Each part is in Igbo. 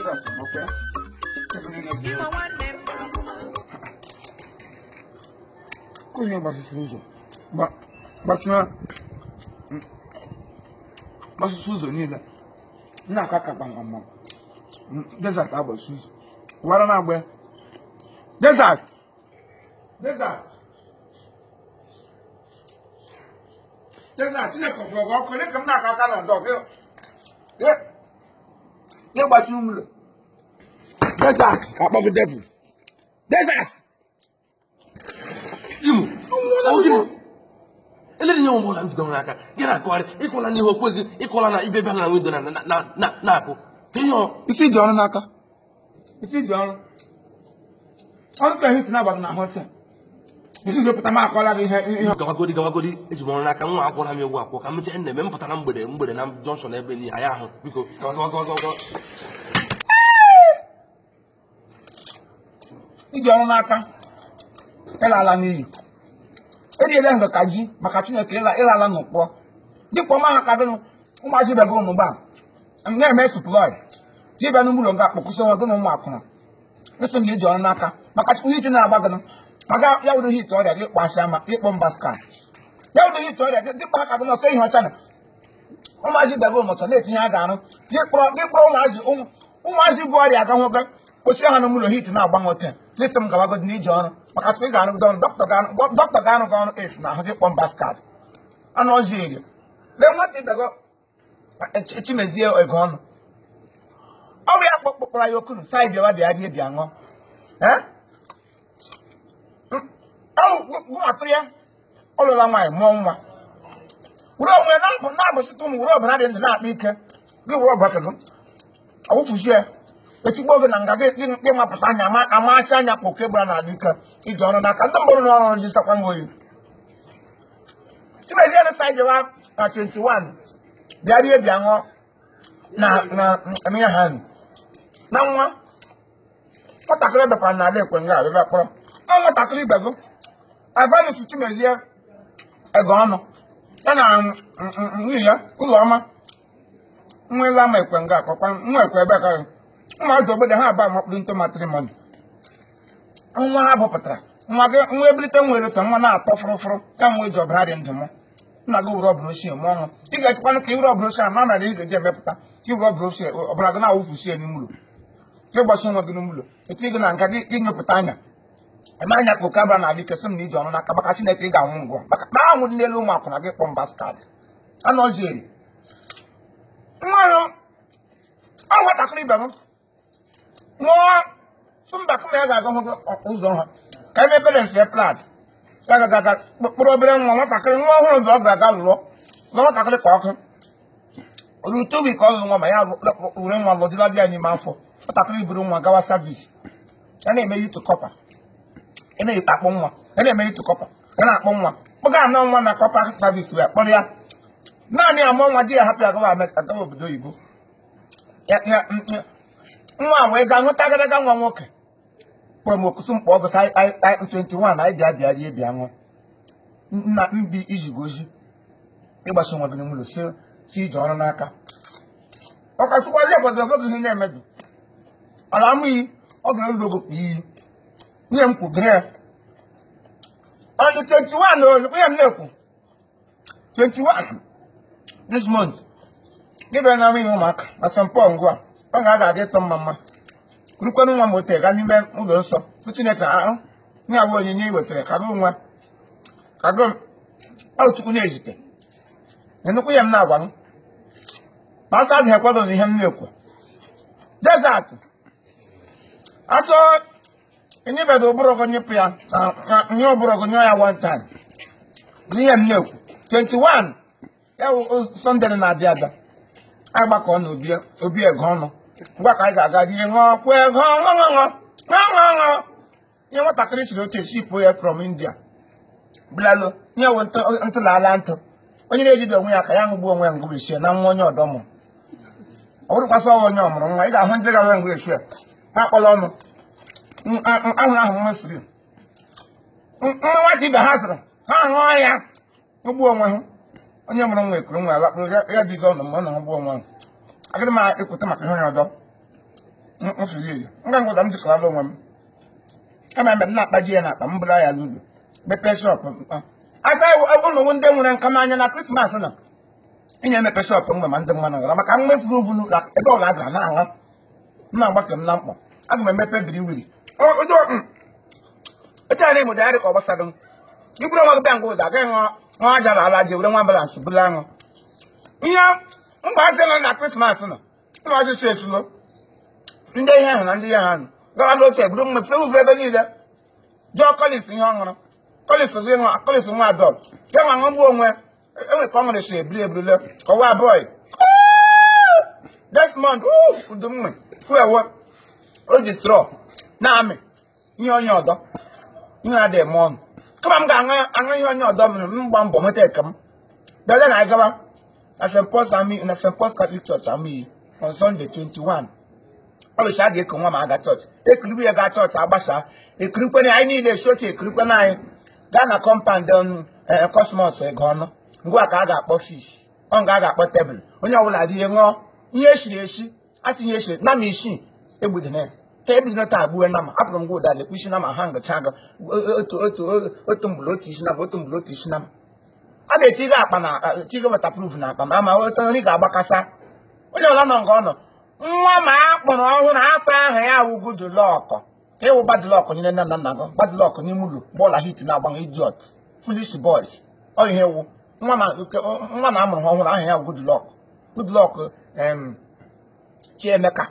Desert ọkwa ya. Ebe niile bụ Imo nwanne m. Onye gbasịsịrị ụzọ gbachie gbasịsị ụzọ niile na-aka ka gbamgbam desert agbasi ụzọ wara na agba desert desert desert. Chineke gwọrọ gị ọkụ dịka m na-aka aka na ndọ gị gị gbachiri ụlọ desert ka akpọ gị devil desert. Imo, ọ gịnị? Elere ihe ọmụmụ na m jidere n'aka gị na-akụgharị ịkụla n'ihu okwe gị, ịkụla na ibe bịa na windo na na na na-akụ ihe ọ Isi ji ọrụ n'aka, isi ji ọrụ ọrụ ka hit na-agbado na ahụ taa, isi ji pụta m akọla gị ihe ihe. Gawagodi, gawagodi, eji m ọrụ n'aka nwa akwụra m egwu akwụ ka m mechaa nna m pụtara mgbede mgbede na junction ebe niile anyị ahụ. Biko, gawa, gawa, gawa, gawa, gawa. Iji ọrụ n'aka ịlala n'iyi, eriela ndụ ka ji maka Chineke ịlala n'ụkpọ dịkwa ọma ha ka gịnụ ụmụazị ibe gị ụnụ gba na-eme sụplọị gị bịa n'ụlọ nga akpọkwụsị nwa gị na ụmụ akwụna eso na iji ọrụ n'aka maka Chukwu. Hit na-agba gị maka ya wụrụ hit ọrịa gị kpọasị ama ịkpọ mba skan ya wụrụ hit ọrịa gị dịkpa aka gị n'ọtọ ihe ọcha na ụmụazị ibe gị ụmụcha na-etinye ha ga-arụ gị kpọrọ gị kpọrọ ụmụazị ụmụazị bụ ọrịa aga nwoke kwụsị ha n'ụlọ hit na-agba nwoke n'ịtụ m gawagodi n'ije ọrụ maka Chukwu. Ị ga-arụgide ọrụ, dọkịta ga-arụ gị ọrụ esi na ahụ gị kpọ mba skan anụ ọzọ eri lee nwata ibe gị Chimezie ego ọnụ ọ bụ ya kpọkpọrọ ya okunu sa bịawa bịa rie bịa ṅụọ. Eh? Atụrụ ya ọ lụla nwaanyị mụọ nwa were onwe ya na-abụsịta ụmụ were ọbara dị ndụ na-akpa ike gị were ọbara gị ọwụfusi ya etigbo gị na nga gị gị mapụta anya ama amacha anya ka oke gbara n'ala ike iji ọrụ n'aka ndị mkpụrụ n'ọrụ ji sakwa m oyi. Chimezie na sa bịawa na 21 bịa rie bịa ṅụọ na na na ha na nwa nwatakịrị bekwara n'ala ekwe nga abịa kpọrọ ọ nwatakịrị ibe gị abalị Chimezie ego ọnụ ya na nwunye ya ụlọ ọma nwa ịla ama ekwe nga akọkwa nwa ekwe ebe ka ụmụazị obodo ha aba makpụrụ into matrimony nwa ha bụpụtara nwa gị nwa ebilite nwere ka nwa na-atọ fụrụfụrụ ya nwa eji ọbara dị ndụ mụ nna gị were ọbara ochie mụọ ọnwụ ị ga-echekwanụ ka iwere ọbara ochie ama na ị ga-eji emepụta ka iwere ọbara ochie ọbara gị na-awụfusi ya n'ime ụlọ gị gbasi nwa gị n'ime ụlọ etinye gị na nka gị gị nyopụta anya eme anya ka oke abara n'ala ike sị m na iji ọrụ n'aka maka Chineke ị ga-anwụ ngwa maka na anwụ dị n'elu ụmụ akwụna gị kpọ mba skad anụ ọzọ eri nwa ya ọ nwatakịrị ibe m nwụọ mba kama ya ga-aga hụ gị ụzọ ha ka ebe parents ya plan ya ga-aga kpụrụ obere nwa nwatakịrị nwa ọhụrụ bụ ọ ga-aga lụọ lụọ nwatakịrị ka ọkụ oru 2 week ọ lụrụ nwa ma ya were nwa lụdịla di ya n'ime afọ nwatakịrị buru nwa gawa service ya na-eme youth corper ya na-akpọ nwa ya na-eme youth corper ya na-akpọ nwa kpọga anọ nwa na corper service wee kpọrọ ya naanị amụọ nwa di ya hapụ ya gawa Amerịka gawa obodo oyibo ya nwa a wee gaa nweta agadaga nwa nwoke kpọrọ m okusu mkpọ ọgụ 21 anyị bịa bịa rie bịa ṅụọ nna mbi iziga ozi ịgbasa onwe gị n'ụlọ si si ije ọrụ n'aka ọkachukwu ọzọ obodo obodo ihe na-emebi ala amụ iyi ọ ga-elu ogo kpa iyi ihe m kwugere ya on the 21 o ihe m na-ekwu 21 this month gị bịa na ihe ụmụaka na St. Paul ngwa ọ ga-aga aga ịtọ mma mma kurukwanụ nwa m ote gaa n'ime ụlọ nsọ sị Chineke ahụ nye abụ onyinye ị wetara ka gị nwa ka gị ọ Chukwu na-ezite nnukwu ya m na-agwa m ma asọ adịghị ekwado na ihe m na-ekwu desert atọ enyebeghị ụbụrụ gị nyepụ ya na nye ụbụrụ gị nye ya one time n'ihe m na-ekwu 21 ya wụ Sunday na-abịa abịa agbakọ na obi obi ego ọnụ ngwa ka anyị ga-aga rie ṅụọ kwuo ego ṅụọ ṅụọ ṅụọ ṅụọ ṅụọ ihe nwatakịrị chiri oche shipụ ya from India bịalụ ihe wụ ntụlala ntụ onye na-ejide onwe ya ka ya ṅụgbuo onwe ya ngụ eshie na nwa onye ọdọ mụrụ ọ bụrụkwasị ọwa onye ọmụrụ nwa ị ga-ahụ ndị ga-enwe ngụ eshie ha akpọla ọnụ ahụrụ ahụ nwa firi nwa nwata ibe ha zụrụ ha ṅụọ ya ṅụgbuo onwe ha onye mụrụ nwa ekuru nwa ya lakpụrụ ya ya bigo ọnụ ma ọ na ṅụgbuo onwe ha. Agaghị m ekweta maka ihe onye ọdọ. Mfiri iri nga ngwụda m jikọrọ onwe m kama mgbe m na-akpaji ya n'akpa m bụla ya n'ụlọ mepee shop. Asa ụlọ ndị nwere nkamanya na Christmas na inye emepe shop mgbe ma ndị mmadụ gara maka mmefuru uvulu na ebe ọbụla a gara na-aṅụ m na-agbake m na mkpọ. Aga m emepe brewery etu a na-emo dị ka ọ gbasara m. Gị bụrụ onwe gị bịa ngwa ụzọ agaghị ṅụọ aja na ala ji were nwa balance bụrụ aṅụ ihe mgbe aja nọ na Christmas nọ ụmụ ọchịchị esulo ndị ihe ahụ na ndị ihe ahụ gawa n'otu eburu mmepe uvu ebe niile jụọ Collins ihe ọ ṅụrụ. Collins gị nwa Collins nwa adọl ya nwa ṅụgbu onwe enwe ka ọ ṅụrụ si eburu eburule kọwa boy Desmond udu mwe fuewo o ji straw na-amị ihe onye ọdọ ihe adịghị eme ọnụ kama m ga-aṅụ aṅụ ihe onye ọdọ mere m gba mbọ nweta eke m bịa na anyị gawa na St. Paul's Army na St. Paul's Catholic Church Amụyi on Sunday 21. Ọ bụ a ga-eko nwa ma aga chọọchị ekirikwu ya gaa chọọchị agbasa ekirikwene anyị niile esi otu ekirikwene anyị gaa na compound Cosmos ego ọnụ ngwa ka a ga-akpọ fish ọ nga a ga-akpọ tebụl onye ọbụla rie ṅụọ ihe esiri esi asị ihe esiri nama isii egbudene ya ka ebido taa gbuo nama apụrụ m gị ụda lekwa isi nama ha ngụcha gị otu otu otu mgbụrụ otu isi nama otu mgbụrụ otu isi nama a na-etigo akpa na etigo waterproof na akpa ma ama otu nri ga-agbakasa onye ọbụla nọ nke ọ nọ nwa ma a kpọrọ ọhụrụ afọ ahụ ya wụ Goodluck ka ịwụ bad luck nyere nne na nna gị bad luck n'ime ụlọ bọọlụ hit na-agbanwe idiot foolish boys ọ ihe wụ nwa ma nwa na amụrụ ha ọhụrụ aha ya wụ Goodluck Goodluck Chiemeka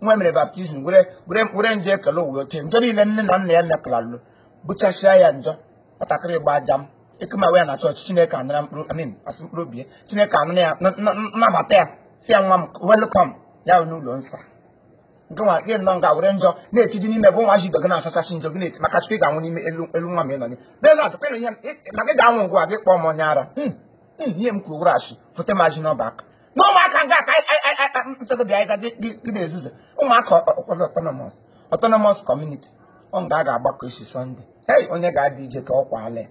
nwa mere baptism were were were nje ekele ụwa oke njọ niile nne na nna ya mekọralụ bụchasịa ya njọ nwatakịrị gba aja m ekemawe ya na chọọchị Chineke anara mkpụrụ amin asị mkpụrụ obi ya Chineke anara ya nnabata ya si ya nwa m welcome ya n'ụlọ nsọ nke nwa gị nọ nga were njọ na-etiji n'ime gị ụmụazị ibe gị na-asachasị njọ gị na-eti maka Chukwu ị ga-anwụ n'ime elu elu nwa ma ị nọ n'ime desert kwenụ ihe maka ị ga-anwụ ngwa gị kpọọ m onye ara ihe m kwuru asị fote m azụ n'ọba aka na ụmụaka nga ka nsogbu bịa ịga gị na-ezuzu ụmụaka autonomous autonomous community ọ nga a ga-agbakọ isi Sunday hei onye ga-abịa ije ka ọ kwaala ya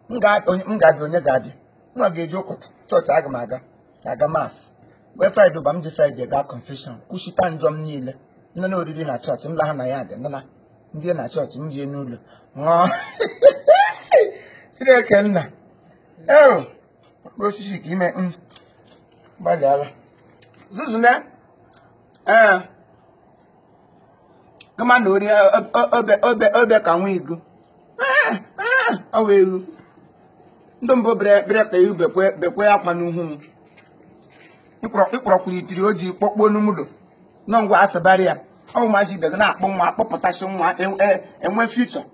m ga-abịa onye ga-abịa nwa ga-eji ụkụtụ chọọchị aga m aga aga mass wee Friday ụba m ji Friday gaa confession kwụsịta njọ m niile nne na oriri na chọọchị m laha na ya dị nana ndị na chọọchị m jie n'ụlọ ṅụọ Chineke nna eo mkpụrụ osisi ka ime gbalịala zuzume ee kama na ori obe obe obe ka nwa igu ọ wee ewu ndị mbụ bere ka ewu bekwe akwa n'ihu m ịkpọrọkwuru itiri ojii kpọkpuo n'ụlọ nọ ngwa asịbarị ya ọ bụ maazị ibe gị na-akpọ nwa akpọpụtasị nwa enwe future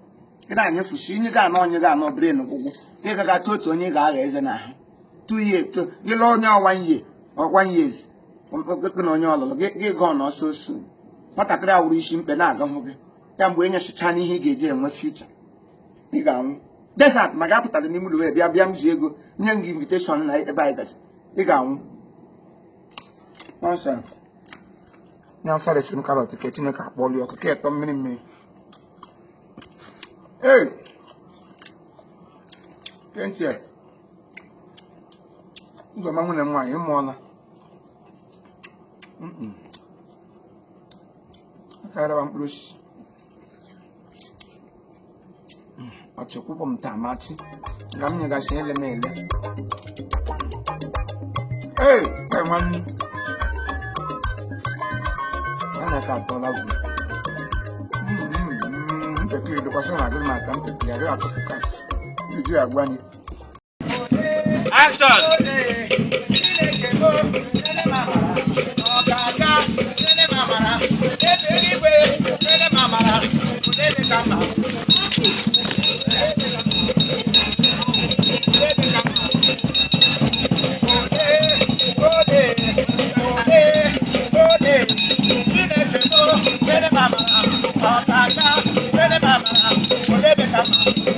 gị na-anyefusi inye gị anọ onye gị anọ brain gwụgwụ gị gaga tụ otu onye ga-agha eze n'ahụ 2 year gị lụọ onye 1 year 1 years gị na onye ọlụlụ gị gụọ n'ọsọ osu nwatakịrị a wụrụ isi mkpe na-aga hụ gị ya mgbe enyesịcha n'ihe ị ga-eji enwe future ị ga-anwụ desert ma ga-apụtara n'ime ụlọ wee bịa bịa m ji ego nye m gị invitation na ebe anyị gaji ị ga-anwụ nonsense nye awụsa resịrị m carrot ka Chineke akpọlụ ya ọkụ ka ịtọ mmiri mmiri ee kentị ụzọma nwunye m nwaanyị ịmụọla asara mkpụrụ osisi ọchịkwụkwọ m taa machi ga m nyegasị ele m ele ee kwe nwanne ya na ka atọla gwụ ntakịrị dịkwasị na agụrụ maka ntakịrị agaghị atụfu ka iji agwa anyị. Action! Chineke m, nyere m amara, ọ ga-aga, nyere m amara, ebe eluigwe, nyere m amara, ebe ka mma. Ebe ka mma. Ole, ole, ole, ole, Chineke m, nyere m amara, ọ ga-aga, nyere m amara, ebe ka mma.